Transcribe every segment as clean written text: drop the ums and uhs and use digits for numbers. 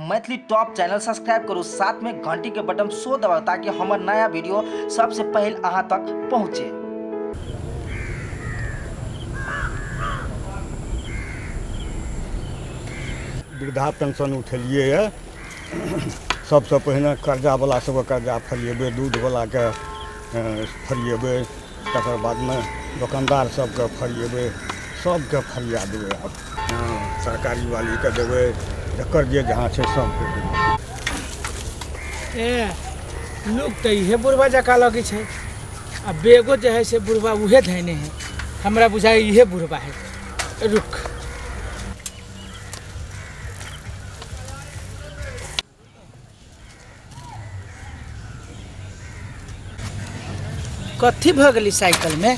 Maithili top channel subscribe करू, साथ में घंटी के बटन सो दबाउ ताकि हमर नया वीडियो सबसे पहले अहाँ तक पहुँचे। वृद्धा पेंशन उठेलियै यऽ। सबसँ पहिने कर्जावला सबके कर्जा फरिएबै, दूधवलाके फरिएबै, तकर बादमे दोकानदार सबके फरिएबै, सबके फरिया देबै। आब सरकारी वालीके देबै, जकर जे जहाँ छै सबके देबै। ए लोक तऽ इहे बुढ़बा जकाँ लगै छै आ बेगो जे है से बुढ़बा उहे धैने है, हमरा बुझाइ इहे बुढ़बा है। रुक, कथी भऽ गेलै साइकिल में?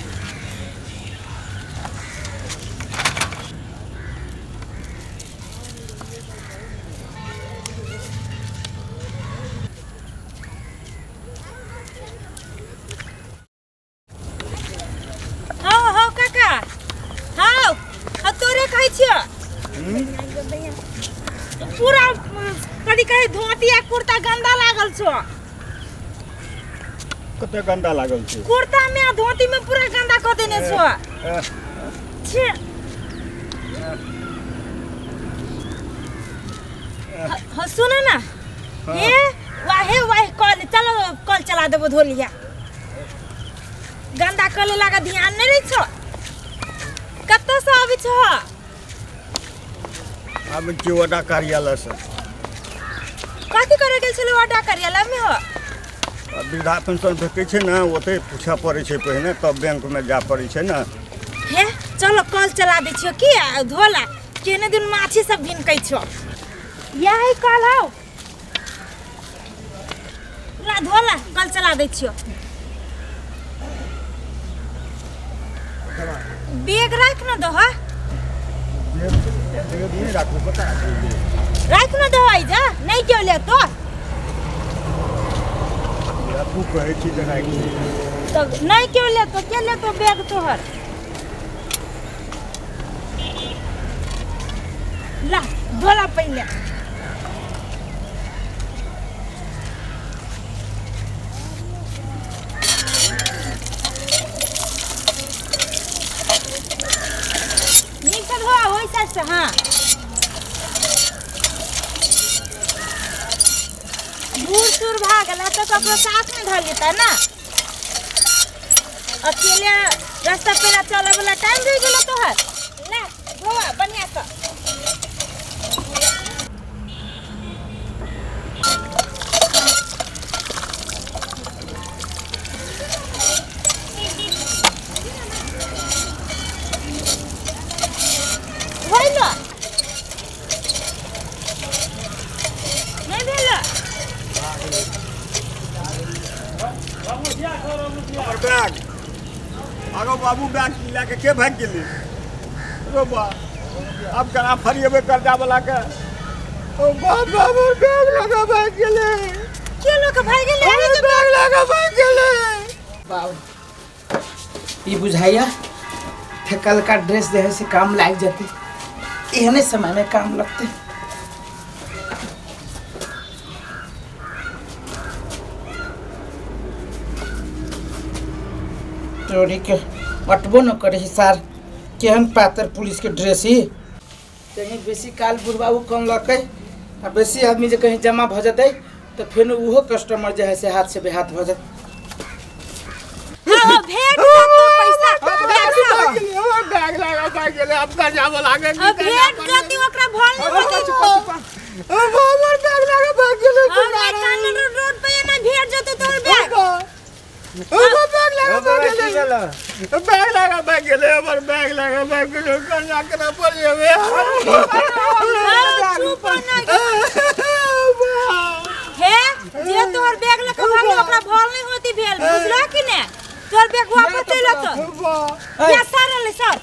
हौ हौ काका, हौ हौ, तोरे कहै छियो। पूरा कथी कहै धोती आ कुर्ता गंदा लागल छो। कते गंदा लागल छै? कुर्ता में आ धोती में पूरा गंदा कऽ देने छो। छे, हाँ सुनो ना। हे वाहे वाह, कल चलो, कल चला देबो, धो लिया। गंदा कल लागा ध्यान नहीं रही छो। कतऽ से आबै छो? आबै छियै वडा कार्यालय से। कथी करे गेल छलै वडा कार्यालय में हो? वृद्धा पेंशन भेटै छै ने, ओतै पूछऽ पड़ै छै पहिने, तब बैंकमे जाय पड़ै छै ने। हे चलो, कल चला दै छियो की आ धोला। केने दिन माछी सब भिनकै छो। यही कल हौ, ला धोला, कल चला दै छियो। बैग राख न दो। बैग नहि राखू, पता राख न दो। आई जा नहीं क्यों ले तो तू कहै छी जे राखि। तब नहीं क्यों ले तो के ले तो बैग तोहर। ला धोला पहले। नीक से धोआ ओहि साइड से। हाँ, बूढ़ सूढ़ भए गेल तऽ ककरो साथ में धऽ लेता ना। अकेले रास्ता पेरा चले वाला टाइम रह गेलो तोहर। ले धोआ बढ़िया से। भइलो नहि भेलो? हमर बैग आगो बाबू, बैग लए के के भागि गेलै? रो बा, आब केना फरिएबै कर्जा वाला के? ओ बाप, हमर बैग लऽ के भागि गेलै। के लोग भागि गेलै? हमर बैग लऽ के भागि गेलै। बाबू, ई बुझाइया फेकल का ड्रेस जे है से काम लागि जेतै, एहने समय में काम लगतै। चोरी के अटबो न करे ही सार, केहन पातर पुलिस के ड्रेस ही। कहीं बेसी काल बुढ़बा ओ कम लकै आ बेसी आदमी जे कहीं जमा भऽ जेतै तऽ फेर ओहो कस्टमर जे है से हाथ से बेहाथ भऽ जेतै। हाँ हाँ, भेट जतो पैसा। हमर बैग लऽ के भागि गेलै, आब कर्जा वाला के की अब भेट कर्जा? जती ओकरा भल नहीं होती। हमर बैग लऽ के भागि गेलै। हाँ, मैं कानून रोड पे ना भेट जतो तोहर बैग। हमर बैग लऽ के भागि गेलै, बैग लऽ के भागि गेलै, हमर बैग लऽ के भागि गेलै। कर्जा केना फरिएबै? हाँ, चुप ना हे। जे तोहर बैग लके भागलो ओकरा भल नहीं होती भेल, बुझला कि ने? तोहर बैग वापस चलि अतो या सर रहलै सर।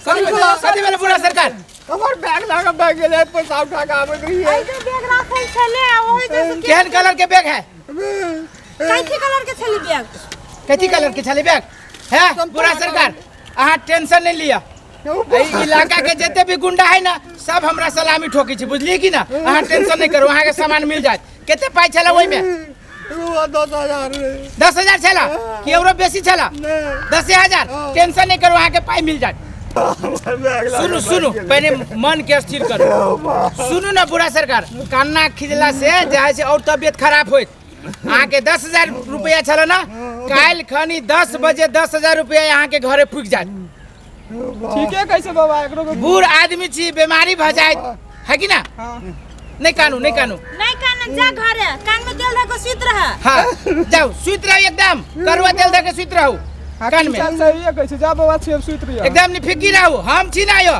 कथी भेलै बुढ़ा सरकार? हमर बैग लऽ के भागि गेलै, पैसा उठा के आबैत रहियै। एहि जे बैग राखल छलै आ ओहि जे से। केहन कलर के बैग है? कैथी कलर के छलै बैग? कथी कलर के छलै बैग है? बुढ़ा सरकार, अहाँ टेंशन नहीं लिअ। एहि इलाका के जते भी गुंडा है ना सब हमरा सलामी ठोकी छै, बुझलिए कि ना? अहाँ टेंशन नहीं करू, अहाँ के सामान मिल जायत। कते पाइ छला ओहिमे? 10,000। 10,000 छला कि औरो बेसी छला? 10,000। टेंशन नहीं करू, अहाँ के पाइ मिल जायत। सुनू सुनू, पहले मन के स्थिर करू। सुनू ना बुढ़ा सरकार, कान्ना खिजला से जे है से और तबियत खराब होत। अहाँ के 10,000 रुपया छला ना, काल्हि खनी 10 बजे 10,000 रुपया अहाँ के घरे पुग जायत। ठीके कैसे बाबा, एकरो के बूढ़ आदमी छी, बीमारी भ जायत है कि ना? नहीं कानू, नहीं कानू, नहीं कान, जा घरे कान में तेल धके सुत रह। हाँ जाओ सुत रहो, एकदम करुआ तेल धके सुत रहो कान में। चल सही है कैसे, जा बाबा छी सुत रहियो, एकदम नहीं फिकी रहो। हम छी ना यो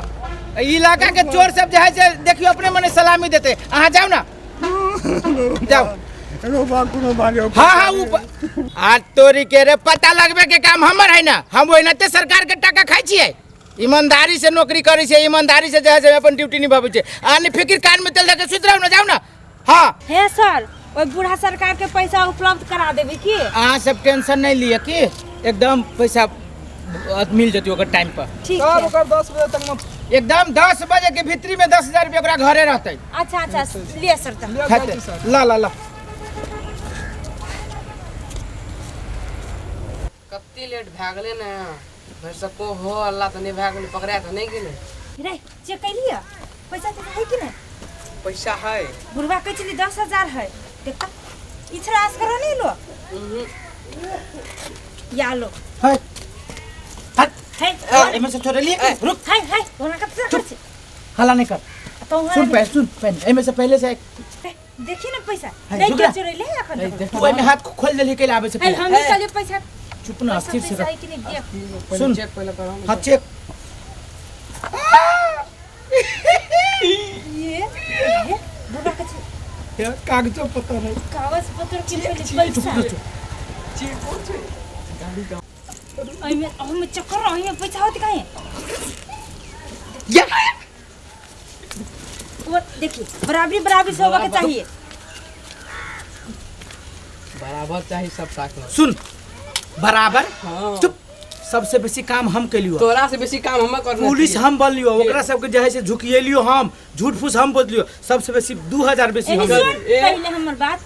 इलाका के चोर सब जे है से देखियो अपने मने सलामी देते। अहाँ जाओ ना, जाओ। हाँ हाँ आ तोरी के रे पता लगबे के काम हमर है ना, हम ओहिनाते सरकार के टाका खाइ छियै, ईमानदारी से नौकरी करै छियै, ईमानदारी से जे है से अपन ड्यूटी निभाबै छियै। आ नहीं फिकिर, कान में तेल धके सुति रहू ना, जाओ ना। हाँ हे सर, ओहि बूढ़ा सरकार के पैसा उपलब्ध करा देबे की? अहाँ सब टेंशन नहीं लिअ की एकदम पैसा मिल जतै ओकर टाइम पर। ठीक सब है ओकर 10 बजे तक में एकदम 10 बजे के भीतरी में 10,000 रुपया ओकरा घरे रहतै। अच्छा अच्छा लिअ सर त लिअ जाइ छी सर। ला ला ला। कत्ते लेट भए गेलै ने, भरि सको हो अल्लाह तऽ नहि भए गेलै, पकड़ा तऽ नहि गेलै। रे चेक कैलियै पैसा तो है कि नहीं? पैसा है। बुढ़वा कहै छलै 10,000 है, देख त ई छोरा असगर नहीं लो या लो है हट है एमे से छोड़े लिए, रुक। है है ओना कते कर छी हल्ला नहीं कर। तो वहाँ सुन पहले, सुन पहले एमे से पहले से देखी ना पैसा है, नहीं रुक के ना। चोरेले है अखन। तू एमे हाथ खोल देलही कैला आबै से है पहले। हम नहीं चलिए पैसा। चुप ना, पैसा स्थिर से पैसा रह। है कि नहीं देख। सुन। चेक पहले करो। हाँ चेक। ये ये बुढ़वा के कागजो पत्र है, कागज पत्र के पहले चुप पैसा। चुप। ओहिमे ओहिमे चक्कर ओहिमे पैसा होत काहे? या वो देखिए बराबरी बराबरी से होवा के चाहिए। बराबर चाही सब टाका। सुन बराबर। हाँ। चुप, सबसे बेसी काम हम केलियो, तोरा से बेसी काम हम करने। पुलिस हम बनलियो, ओकरा सबके जे है से झुकिएलियो हम, झूठ फूस हम बदलियो, सबसे बेसी 2000 बेसी एनी हम। सुन पहले हमर बात,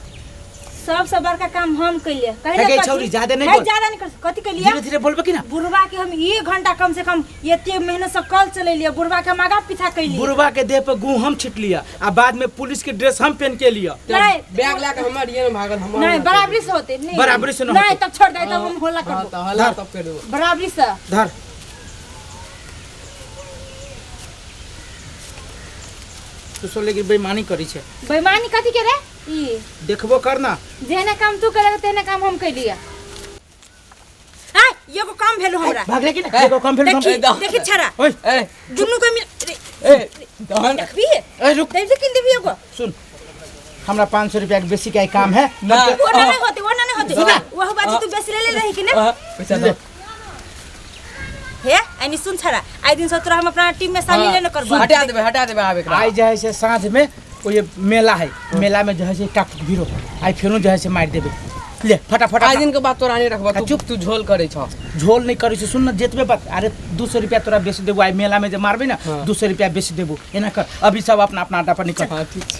सबसे बड़का काम हम कैलिए। है गई छौरी, ज्यादा नहीं बोल। ज्यादा नहीं कर, कथी कैलिए? धीरे धीरे बोलबे कि ना? बुढ़वा के हम 1 घंटा कम से कम एते मेहनत से कल चलेलिए, बुढ़वा के हम आगा पीछा कैलिए। बुढ़वा के देह पर गुह हम छिट लिया आ बाद में पुलिस के ड्रेस हम पहन के लिया। नहीं बैग ला के हमर ये भागल हमर। नहीं बराबरी से होते नहीं, बराबरी से न नहीं होते। तब छोड़ दे, तब हम होला हां करबो त हल्ला तब कर देबो बराबरी से। धर तू सो लेकिन बेईमानी करी छे। बेईमानी कथी के रे? ई देखबो कर ना, जेहने काम तू करे तेहने काम हम कैलिए। आ एगो काम भेलो हमरा। भागले कि ना? एगो काम भेलो। देखी देखी छरा ओए ए दुनू के मिल ए दहन देखबी ए रुक, देबी किन देबी एगो। सुन हमरा 500 रुपया के बेसी के काम है ना वो ना नहीं होते, वो ना नहीं होते। वह बात तू बेसी ले ले रही कि ना? पैसा दो। हे आनी सुन छरा, आई दिन से तोरा हम अपना टीम में शामिल न करबो। हटा देबे, हटा देबे आबे एकरा। आई जे है से साँझ में वो ये मेला है, मेला में जो है से काट भीरो आई फेनो जो है से मार देबे। ले फटाफट आज दिन के बाद तोरा नहीं रखबो, तू चुप। तू झोल करे छ। झोल नहीं करै छै, सुन न जेतबे बात। अरे 200 रुपया तोरा बेसी देबो, आई मेला में जे मारबे ना 200 रुपया बेसी देबो। एना कर अभी सब अपना अपना अड्डा पर निकल। हां ठीक छै।